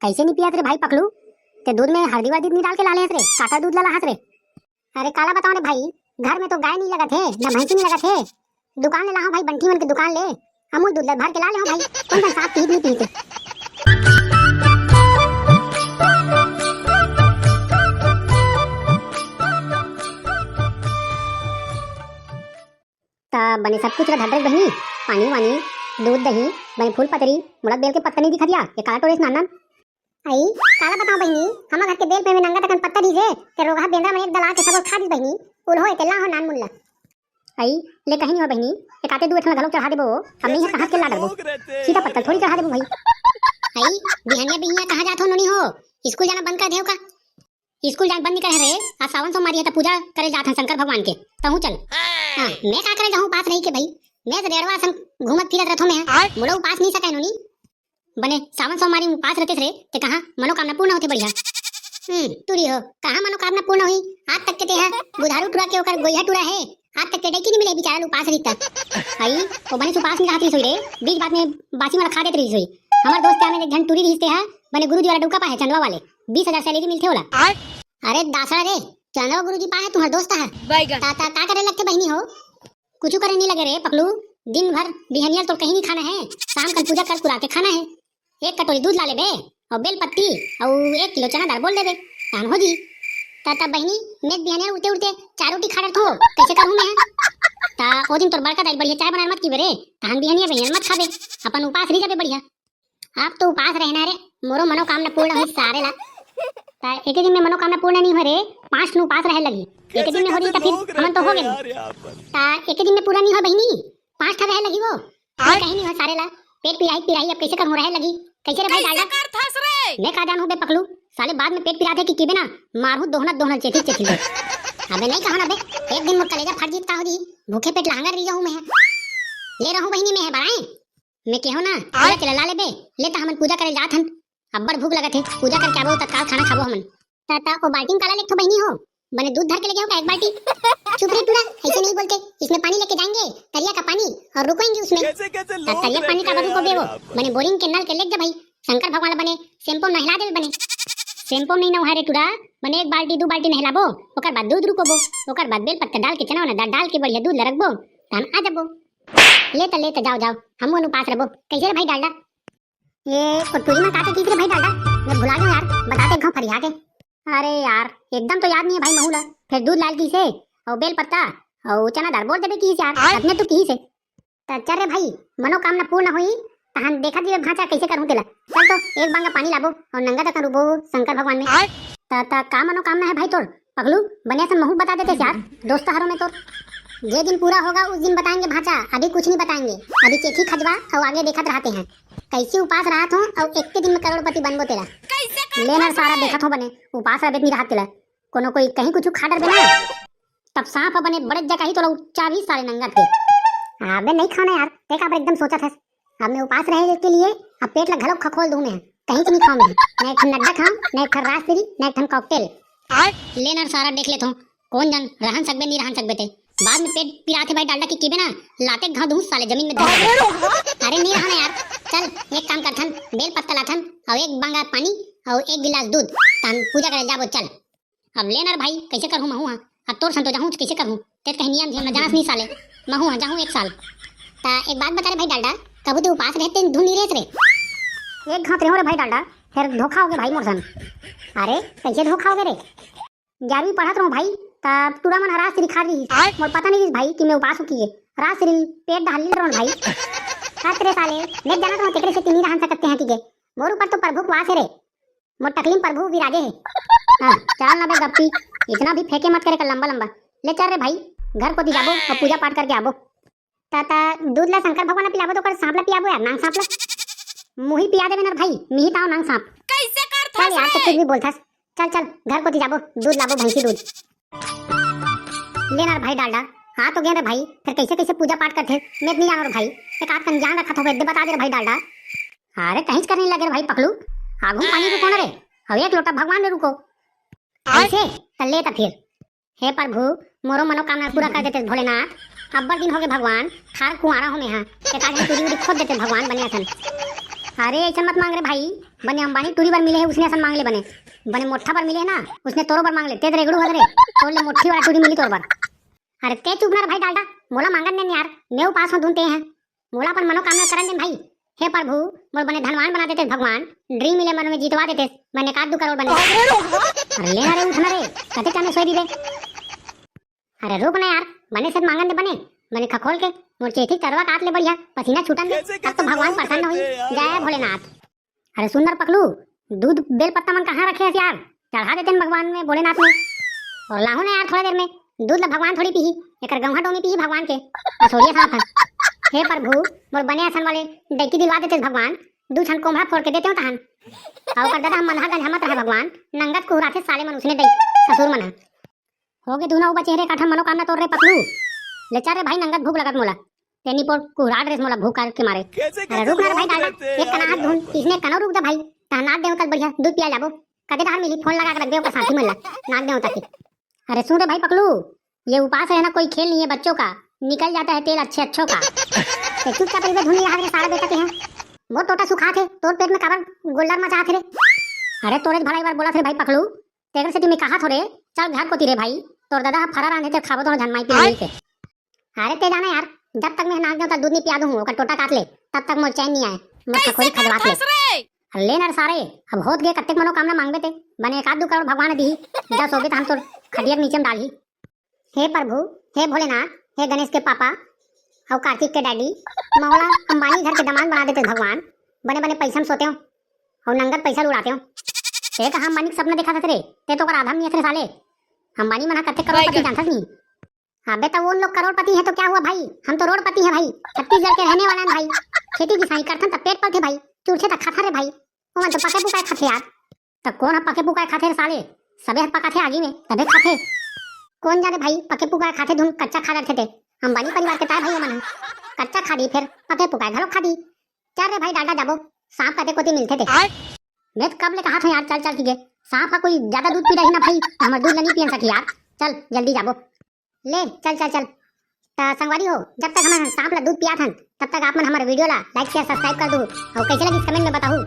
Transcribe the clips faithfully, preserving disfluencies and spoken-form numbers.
कइसे नहीं पियत रे भाई पकलू? ते दूध में हरदी वरदी नहीं डाल के लाले हस रे, काकर दूध ला लाहस रे? अरे काला बताओ रे भाई, घर में तो गाय नहीं लगत हे, ना भैंसी नहीं लगत हे। दुकान ले लाहूं भाई, बंटी मन के दुकान ले, अमूल दूध ले भर के ला ले हो भाई। कौन सा साफ पीत नहीं पीते। त बने सब कुछ ला धर बहिनी, पानी वानी, दूध दही, बने फूल पतरी, मोला बेल के पत्ता नहीं दिखा दिया, ये काला टोरेस नान नान। आई, काला बताओ बहिनी, हमर घर के बेल पे में नंगा तकन पत्ता दीजे, ते रोगहा बेंदरा में एक दला के सब खा दीस बहिनी, उल्हो ए ते लाहो नान मुल्ला। आई, ले कहीं नहीं हो बहिनी, एक आते दू ठन घलो चढ़ा देबो, हम नहीं है कहाँ के ला डरबो। सीधा पत्ता थोड़ी चढ़ा देबो भाई। आई, बिहनिया बिहनिया कहाँ जात हो नोनी हो? स्कूल जाना बंद कर देव का? स्कूल जाना बंद नहीं करे रे, आज सावन सोमवारी है त पूजा करे जात हन शंकर भगवान के, तहूँ चल। हाँ, मैं का करे जाहूँ उपास रही के भाई, मैं तो डेढ़वा सन घूमत फिरत रहथो मैं, मोला उपास नहीं सके नोनी। बने सावन सोमवारी में उपास रहते रे, ते कहाँ मनोकामना पूर्ण होते बढ़िया। हम्म, टूरी हो, कहाँ मनोकामना पूर्ण हुई? आज तक के ते हा बुधारू टूरा के ओकर गोइहा टूरा है, आज तक के डैकी नहीं मिले बेचारा ल उपास रहिता। आई, वो बने से उपास नहीं रहत रहिस होई रे, बीच बात में बासी वाला खा देत रहिस होई। हमर दोस्त के में एक झन टूरी रहिस ते हा, बने गुरुजी वाला डौका पाए चंदवा वाले, बीस हजार सैलरी मिलथे ओला। अरे दासड़ा रे, चंदवा गुरुजी पाए तुम्हार दोस्त है। ता, ता, का करे लगथे बहिनी हो? कुछ करे नहीं लगे रे पकलू, दिन भर बिहनिया तो कहीं नहीं खाना है, शाम कन पूजा कर कुरा के खाना है। एक कटोरी दूध ला लेबे अउ बेल पत्ती अउ एक किलो चना दार बोल देबे, काम हो जी। ता, ता बहिनी, मैं बिहनिया उठते उठते चार रोटी खा डरथो, कैसे करूँ मैं? ता ओ दिन तोर बड़का दाई बढ़िया चाय बनाए मत की बेरे, तहन बिहनिया बिहनिया मत खाबे, अपन उपास रह जाबे बढ़िया। आप तो उपास रहना रे, मोरो मनोकामना पूर्ण हुई सारे ला। ता एक दिन में मनोकामना पूर्ण नहीं हो रे, पांच ठन उपास रहे लगी। एक दिन में हो रही तो फिर हमन तो हो गए। ता एक दिन में पूरा नहीं हो बहिनी, पांच ठा रहे लगी वो। ये कहीं नहीं हो सारे ला, पेट पिराही पिराही अब कैसे करहूं रहे लगी। कैसे रे भाई डालडा? मैं का जानहूं बे पकलू, साले बाद में पेट पिराथे कि किबे ना, मारहूं दोहना दोहना चेथी चेथी दे। अबे नहीं कहा ना बे, एक दिन मोर कलेजा फट जीत का हो जी, भूखे पेट लांगर रही जाहूं मैं। ले रहूं बहिनी मैं है बड़ाए। मैं केहो ना, चला चला ला लेबे, ले त हमन पूजा करे जात हन। अब्बड़ भूख लगत हे, पूजा करके आबो तत्काल खाना खाबो हमन। त, त ओ बाल्टी म काला लेगथो बहिनी हो? बने दूध धर के लेगे हो का एक बाल्टी? चुप रे टूरा, ऐसे नहीं बोलते। इसमें पानी लेके जाएंगे, तरिया का पानी, और रुकोएंगे उसमें। कैसे, कैसे त लोग तरिया रहते पानी का हैं बदू को यार बेवो, यहाँ पर। बने बोरिंग के नल के लेग जा भाई। शंकर भगवान ला बने शैम्पू नहला देबे बने। शैम्पू नहीं नहाए रे टूरा, बने एक बाल्टी, दू बाल्टी नहलाबो, ओकर बाद दूध रुकोबो, ओकर बाद बेल पत्ता डाल के चना वना दाल डाल के बढ़िया दूध ला रखबो, तहन आ जाबो। ले त, ले त, जाओ, जाओ, हम मन उपास रबो। कैसे रे भाई डालडा? ये ओ टूरी में का के किस रे भाई डालडा? मैं भुला गया यार, बता दे घाव फरिया के। अरे यार, एकदम तो याद नहीं है भाई महू ला। फिर दूध लाल की से, और बेल पत्ता, और चना दाल बोल देबे की यार, आय? अपने तो की से। त चल रे भाई, मनोकामना पूर्ण होई, तहन देखा जीवे भांचा कैसे करहूं तेला। चल तो, एक बांगा पानी लाबो, और नंगा तक रूबो शंकर भगवान में। आय? त, त का मनोकामना है भाई तोर? पगलू, बने से महू बता देते यार, दोस्त हरो में तो। जे दिन पूरा होगा, उस दिन बताएंगे भांचा, अभी कुछ नहीं बताएंगे। अभी चेखी खजवा, और आगे देखत रहते हैं। कैसे उपास रहत हो, और एक के दिन में करोड़पति बनबो तेला। कैसे कर लेनर सारा देखत हो बने, उपास रहबे नहीं रहत तेला। कोनो कोई कहीं कुछ खा डरबे ना, तब सांप ह बने बड़े जगह ही तोला चाबही सारे नंगत के। अबे नहीं खाना यार, ते काबर एकदम सोचत हस। अब मैं उपास रहे के लिए अब पेट ला घलो खखोल दूं मैं। कहीं नहीं खाऊं मैं। न एक ठन नड्डा खाऊं, न एक ठन राजश्री, न एक ठन कॉकटेल। लेनर सारा देख लेथो, कौन जन रहन सकबे, नहीं रहन सकबे ते। बाद में पेट पिराथे भाई डालडा की किबे ना, लाते घाव दूं साले जमीन में धर दे। अरे नहीं रहना यार, चल एक काम करथन, बेल पत्ता लाथन, और एक बांगा पानी, और एक गिलास दूध, तहन पूजा करे जाबो, चल। अब लेनर भाई, कैसे करहूं महू हा? अब तोर संतो जाहूं, कैसे करहूं? ते कहीं नियम धियम न जानस नहीं साले। महू हा जाहूं एक साल। ता एक बात बता रे भाई डालडा, कभू ते उपास रहते धुन नहीं रहत रे। एक घात रहो रे भाई डालडा, फिर धोखा हो गया भाई मोर सन। अरे, कैसे धोखा हो गया रे? ग्यारहवीं पढ़त रहूं भाई, तब टूरा मन ह राजश्री खा रही। आय? मोर पता नहीं रहिस भाई कि मैं उपास हूं किए। राजश्री पेट डहल रहो भाई। हत रे साले, मैं जानत रहूं तेकरे से तीन ही रहन सकते हैं किए। मोर ऊपर तो प्रभु के वास है रे। मोर टकली में प्रभु विराजे हे। हाँ, चल ना बे गप्पी, इतना भी फेंके मत करे कर लंबा लंबा। ले चल रे भाई, घर कोती जाबो और पूजा पाठ करके आबो। ता, ता दूध ला शंकर भगवान ला पिलाबो तो कर सांप ला पियाबो यार, नांग सांप ला। मुही पिया देबे ना भाई, मिही ताव नांग सांप। कैसे करथस चल यार, तो रे? कुछ भी बोलथस। चल, चल, घर कोती जाबो, दूध लाबो, भैंसी दूध। ले ना रे भाई डालडा, हाँ तो गेन रे भाई, फिर कैसे कैसे पूजा पाठ करथे, मैं तो नहीं जानो रे भाई। एक आध कन जान रखत होबे, दे बता दे रे भाई डालडा। अरे कहीं करने लगे रे भाई पकलू, आगू पानी रुको ना रे, अब एक लोटा भगवान में रुको। ऐसे, त ले त फिर। हे प्रभु, मोरो मनोकामना पूरा कर देते भोलेनाथ। अब्बड़ दिन हो गए भगवान, खार कुआरा हो में हा। एक आध टूरी उरी खोद देते भगवान बने असन। अरे ऐसा मत मांग रे भाई, बने अंबानी टूरी बर मिले हे, उसने असन मांग ले। बने, बने मोट्ठा बर मिले हे ना, उसने तोरो बर मांग ले। ते तो रेगड़ू हस रे, तोर ले मोट्ठी वाला टूरी मिली तोर बर। अरे ते चुप ना रे भाई डालडा, मोला मांगन दे यार, मैं उपास हूँ, धुन ते हैं। मोला अपन मनोकामना करन दे भाई। हे प्रभु, मोर बने धनवान बना देते भगवान, ड्रीम इलेवन में जितवा देते, बने एक आध दू करोड़ बने। अरे ले ना रे, उठ ना रे, कते टाइम सोई रहिबे। अरे रुक ना यार, बने से मांगन दे बने, बने खखोल के, मोर चेथी तरवा काट ले बढ़िया, पसीना छूटन दे, तब तो भगवान प्रसन्न होई। जय भोलेनाथ। अरे सुन ना रे पकलू, दूध बेल पत्ता मन कहाँ रखे हस यार? चढ़ा देते हैं भगवान में, भोलेनाथ में। और लाहू ना यार, थोड़ा देर में दूध ला भगवान थोड़ी पीही, एकर गंवा डोमी पीही भगवान के। असोरिया सांप है। हे प्रभु, मोर बने असन वाले डैकी दिलवा देते भगवान, दू छन कोमड़ा फोड़ के देते हो तहन। और ओकर दादा हम मनहा गंजा मत रहा भगवान, नंगत कुहराथे साले मन उसने दई, ससुर मन ह। होगे दुहना उबा चेहरे काठा मनोकामना तोर रे पकलू। ले चल रे भाई, नंगत भूख लगत मोला। तेनी पोर कुहरा ड्रेस मोला भूख के मारे। अरे रुक ना रे भाई डालडा, एक कना हाथ धुन, इसने कनो रुक दे भाई। तह नाग देवता ल बढ़िया दूध पिया जाबो। कते डहर मिली, फोन लगा के रख दे ओकर साथी मन ला, नाग देवता के। अरे सुन रे भाई पकलू, ये उपास रहना कोई खेल नहीं है बच्चों का, निकल जाता है तेल अच्छे अच्छों का। ते चुपचाप रहिबे धुन, यहाँ रे सारा बेटा के हैं। मोर टोटा सुखा थे, तोर पेट में काबर गोल्डर मचा थे रे। अरे तोरे भलाई बार बोला थे भाई पकलू, तेकर सेती मैं कहा थोरे, चल घर कोती रे भाई, तोर दादा ह फरा रांधे ते खाबो दोनों झन माई पी के। अरे ते जाना यार, जब तक मैं नाग देवता दूध नहीं पिया दूँ, ओकर टोटा काट ले, तब तक मोर चैन नहीं आए, मोर खखोरी खजवात ले। अरे ले ना रे सारे, अब होत गए कत्तेक मनोकामना मांगबे ते, बने एक आध दू करोड़ भगवान दी, जा सोबे तहन तोर खटियर नीचे में डालही। हे प्रभु, हे भोलेनाथ, हे गणेश के पापा, अउ कार्तिक के डैडी, मोला अंबानी घर के दामाद बना देते भगवान, बने बने पैसा में सोते हो, अउ नंगत पैसा उड़ाते हो। ते कहा अंबानी के सपना देखा था रे, ते तो ओकर आधा नहीं रे साले। अंबानी मन ह कत्ते करोड़पति जानथस नहीं? अबे तो उन लोग करोड़पति है तो क्या हुआ भाई, हम तो रोडपति है भाई, छत्तीसगढ़ के रहने वाला है भाई। खेती किसानी करथन तब पेट पलथे भाई, चूरथे तक खाथन रे भाई, ओमन तो पके पुकाए खाथे यार। त कोन ह पके पुकाए खाथे रे साले? सबे ह पकाथे आगी में, तबे खाथे। कोन जाने भाई, पके पुकाए खाथे धुन, कच्चा खा डरथे ते। अंबानी परिवार के ताय भाई ओमन ह। कच्चा खा दी, फेर पके पुकाए घलो खा दी। चल रे भाई, डालडा जाबो, सांप कते कोती मिलथे ते। आय। मैं तो कब ले कहा था यार, चल चल के गे। सांप ह कोई ज्यादा दूध पी रही ना भाई, त हमर दूध ल नहीं पियन सकी यार। चल जल्दी जाबो। ले चल चल चल। त संगवारी हो, जब तक हमन सांप ला दूध पियाथन, तब तक आप मन हमर वीडियो ला लाइक, शेयर, सब्सक्राइब कर दू, अउ कैसे लगिस कमेंट में बताहू।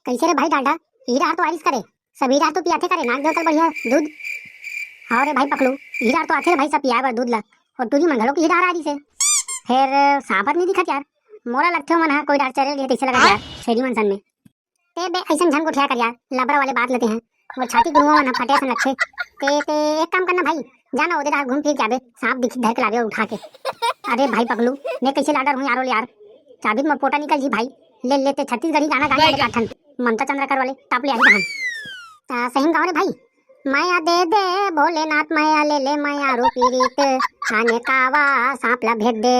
कैसे रे भाई डालडा, हीरा हर तो आरिस करे, सब हीरा हर तो पियाथे करे, नाग देवता बढ़िया दूध। हाँ रे भाई पकलू, हीरा हर तो आथे रे भाई सब पियाए बर दूध ला, और टूरी मन घलो के हीरा हर आरिस है। फिर सांपत नहीं दिखत यार, मोला लगथे मन हा कोई डार चरेल गए तैसे लगत यार, छेरी मन सन में। ते बे अइसन झन गोठिया कर यार, लबरा वाले बात लेते हैं। मोर छाती गुरुआ मन ह फटे असन लगथे। ते, ते एक काम करना भाई, जाना ओदे डार घूम फिर के आबे, सांप दिखी धर के लाबे उठा के। अरे भाई पगलू, मैं कैसे लाडर हूँ यारो ले यार। चाबी मोर पोटा निकल जी भाई। ले लेते छत्तीसगढ़ी गाना गाने वाले काठन। ममता चंद्रकर वाले टाप ले आही कहान। ता सही में गाओ रे भाई। माया दे दे भोलेनाथ माया ले ले माया रूपी रीत। आने कावा सांप ला भेद दे।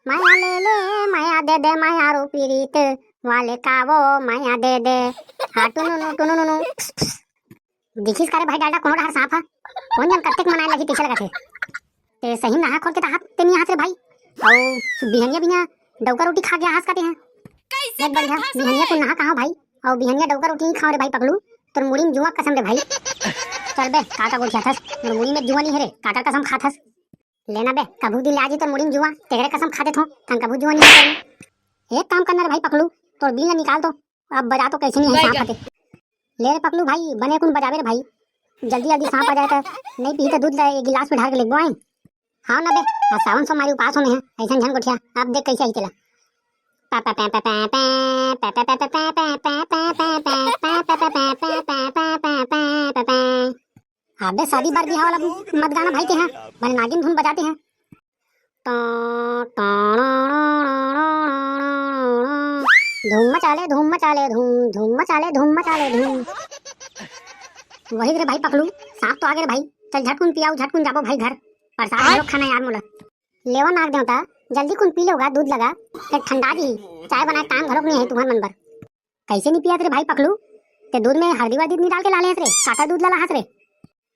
माया ले ले माया दे दे माया रूपी रीत। वाले कावो माया दे दे। हाँ टुनु नु टुनु नु नु। दिखिस का रे भाई डालडा कोनो डहर सांप ह? कोन जन कत्तेक मनाए लगी तइसे लगत हे। ते सही नहा खोर के तहात ते नहीं आहस रे भाई। अउ बिहनिया बिना डौका रोटी खा गया हस का ते ह। देख बढ़िया बिहनिया को नहा कहाँ भाई? अउ बिहनिया डौका रोटी नहीं खाओ रे भाई पगलू। तोर मुड़ी में जुआ कसम रे भाई। चल बे काका गोठिया थस, तोर मुड़ी में जुआ नहीं है रे, काका कसम खा थस। लेना बे, कभू दिन ले आजी तोर मुड़ी में जुआ, तेरे कसम खा देथो, तन कभू जुआ नहीं है। एक काम करना रे भाई पकलू, तोर बिल ला निकाल तो, अब बजा तो कैसे नहीं है सांप हते। ले रे पकलू भाई, बने कुन बजाबे रे भाई, जल्दी जल्दी सांप आ जाए तो, नहीं पी तो दूध ला एक गिलास में ढार के लेगबो आई। हाँ ना बे, आज सावन सोमवारी उपास होने हैं, ऐसा झन गोठिया, अब देख कैसे आई तेला। अबे शादी बर बिहाव वाला मत गाना भाई तेहा, बने नागिन धुन बजाते हैं। धूम मचाले धूम मचाले धूम, धूम मचाले धूम मचाले धूम। वही रे भाई पकलू, सांप तो आगे रे भाई। चल झटकुन पियाऊ, झटकुन जाबो भाई घर, प्रसाद घलोक खाना यार मोला। लेवा नाग देवता, जल्दी कुन पी लेवगा दूध लगा, फेर ठंडा जी। चाय बनाए टाइम घलोक नहीं है तुम्हार मन बर। कैसे नहीं पियात रे भाई पकलू? ते दूध में हल्दी वल्दी नहीं डाल के ला लेहस रे, काटा दूध ला लाहस रे।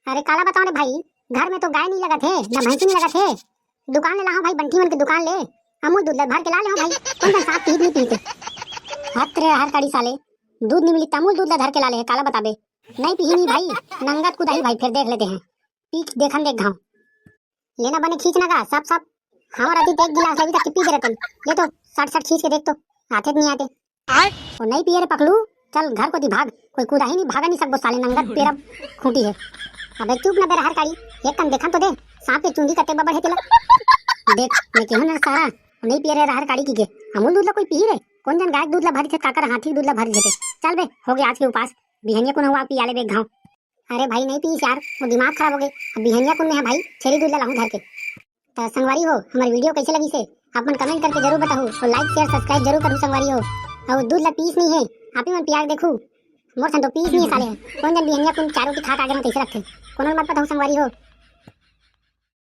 अरे काला बताओ रे भाई, घर में तो गाय नहीं लगत हे, ना भैंसी नहीं लगत हे। दुकान ले लाहो भाई, बंटी मन के दुकान ले, अमूल दूध ला भर के ला ले हो भाई। कौन सा साथ पीत नहीं पीते? हत रे हर काड़ी साले, दूध नहीं मिली तमूल दूध ला धर के ला ले, काला बताबे। नहीं पीही नहीं भाई, नंगत कुदाही भाई, फिर देख लेते हैं। पी के देखन देख घाव। लेना बने खींच ना गा, सब सब। हमारा दी देख गिलास लगी तक पी दे रहते। ले तो सट सट खींच के देख तो, आते नहीं आते। वो नहीं पिए रे पकलू, चल घर कोती भाग, कोई कूदा ही नहीं, भागा नहीं सकबो साले नंगत पेरा खूंटी है। अबे चुप ना बे रहर काड़ी, एक कन देखन तो दे, सांप के चूंदी कते बबड़ है तेला। देख, मैं केहू ना सारा, नहीं पिए रे रहर काड़ी की के, अमूल दूध ला कोई पी रे, कौन जन गाय के दूध ला भरी थे, काकर हाथी के दूध ला भरी थे। चल बे, हो गया आज के उपास, बिहनिया कुन हुआ पिया ले बे घाव। अरे भाई नहीं पीस यार, वो दिमाग खराब हो गए। अब बिहनिया कुन में है भाई, छेरी दूध ला लाऊं धर के। तो संगवारी हो, हमारी वीडियो कैसे लगी से आप मन कमेंट करके जरूर बताहू और लाइक शेयर सब्सक्राइब जरूर करू संगवारी हो। और दूध ला पीस नहीं है, आप ही मन पिया के देखू। मोर सन तो पीस नहीं है साले, कौन जन बिहनिया कुन चार रोटी खा के आगे में कैसे रखते, कोनो मत बताहू संगवारी हो।